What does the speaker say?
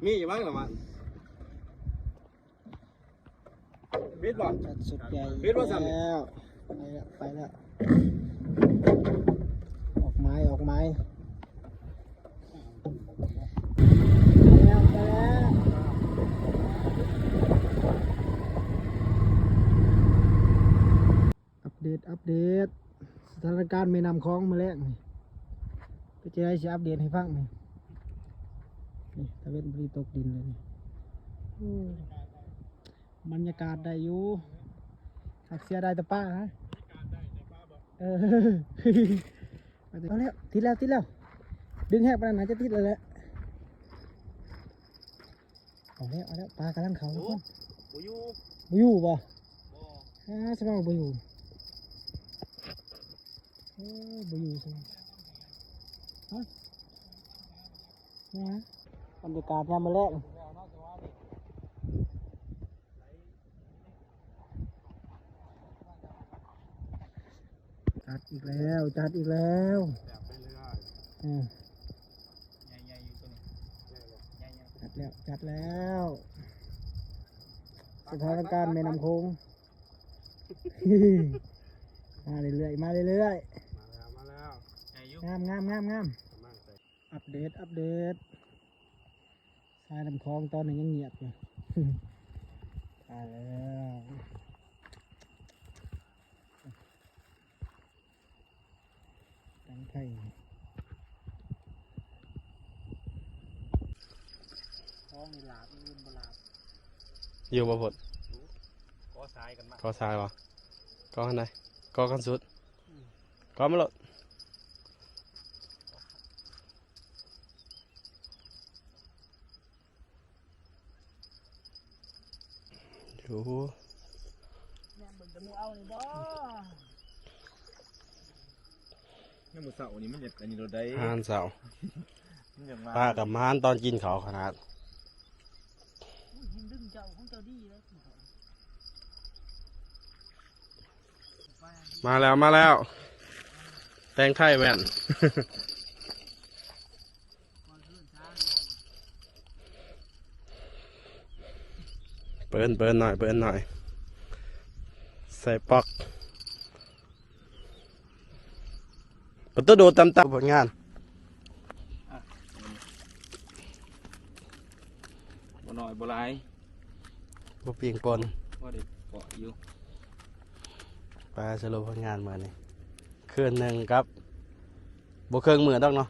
ມີຢູ່ບ້າງລະມັນ ບິດບໍ່? ຈັດຊຸດໃຫຍ່ອີກແລ້ວ ໄປແລ້ວ ໄປແລ້ວ ອອກໝາຍ ອອກໝາຍ ໄປແລ້ວ ໄປແລ້ວ ອັບເດດ ອັບເດດ ສະຖານະການແມ່ນ້ຳຂອງມື້ແລງນີ້ ເປັນຈັ່ງໃດ ຊິອັບເດດໃຫ້ຟັງນີ້ ນີ້ຕາເວັນພໍດີຕົກດິນເລີຍນີ້ ໂອ້ ບັນຍາກາດໄດ້ຢູ່ ຫາກເສຍດາຍແຕ່ປານະ ເອີ ເອົາແລ້ວ ຕິດແລ້ວ ຕິດແລ້ວ ດຶງແຮງປານນັ້ນໜ້າຈະຕິດແລ້ວແຫຼະ ເອົາແລ້ວ ເອົາແລ້ວ ປາກຳລັງເຂົ້າທຸກຄົນ ບໍ່ຢູ່ ບໍ່ຢູ່ບໍ່? ບໍ່ ອ່າ ສະບາຍບໍ່ຢູ່ ໂອ້ ບໍ່ຢູ່ຊັ້ນ ຮະ ນີ້ຮະ ບັນຍາກາດຍາມມື້ແລງ ຈັດອີກແລ້ວ ຈັດອີກແລ້ວ ແບບເລື້ອຍໆ ອືມ ໃຫຍ່ໆ ຢູ່ຕົວນີ້ ໃຫຍ່ໆ ຈັດແລ້ວ ຈັດແລ້ວ ສະຖານະການແມ່ນ້ຳໂຂງ ມາເລື້ອຍໆ ມາເລື້ອຍໆ ມາແລ້ວ ມາແລ້ວ ໃຫຍ່ຢູ່ ງາມໆໆໆ ປະມານ ອັບເດດ ອັບເດດ ສາຍນ້ຳຂອງຕອນນີ້ຍັງງຽບຢູ່ ຕາຍແລ້ວ ແຕງໄທ ຂອງນີ້ຫຼາບ ອື່ນບໍ່ຫຼາບ ຢູ່ບໍ່ພຸ້ນ ກໍສາຍກັນມາ ກໍສາຍບໍ່? ກໍອັນໃດ? ກໍຂັ້ນສຸດ ອືມ ກໍມາໂລດ. ຢູ່ ແມ່ນເບິ່ງແຕ່ໝູ່ເອົານີ້ບໍ່? ຍາມມື້ເຊົ້ານີ້ມັນຢາກອັນນີ້ໂລດໃດ໋ ອາຫານເຊົ້າ ມັນຢາກມາ ປາກັບມານຕອນກິນເຂົ້າຂະໜາດ ອຸ້ຍ ຍັງດຶງເຈົ້າຂອງເຈົ້າດີເດ້. ມາແລ້ວ ມາແລ້ວ ແຕງໄທແວ່ນ ເປີນ ເປີນໜ້ອຍ ເປີນໜ້ອຍ ໃສ່ປ໋ອກ ປະຕູໂດດຕຳໆ ຜົນງານ ອ່ະ ບໍ່ໜ້ອຍບໍ່ຫຼາຍ ບໍ່ປີ້ງປົນ ພໍໄດ້ເກາະຢູ່ ໄປສະຫຼຸບຜົນງານມື້ນີ້ ຄືນໜຶ່ງກັບ ບໍ່ເຄິ່ງມື້ດອກເນາະ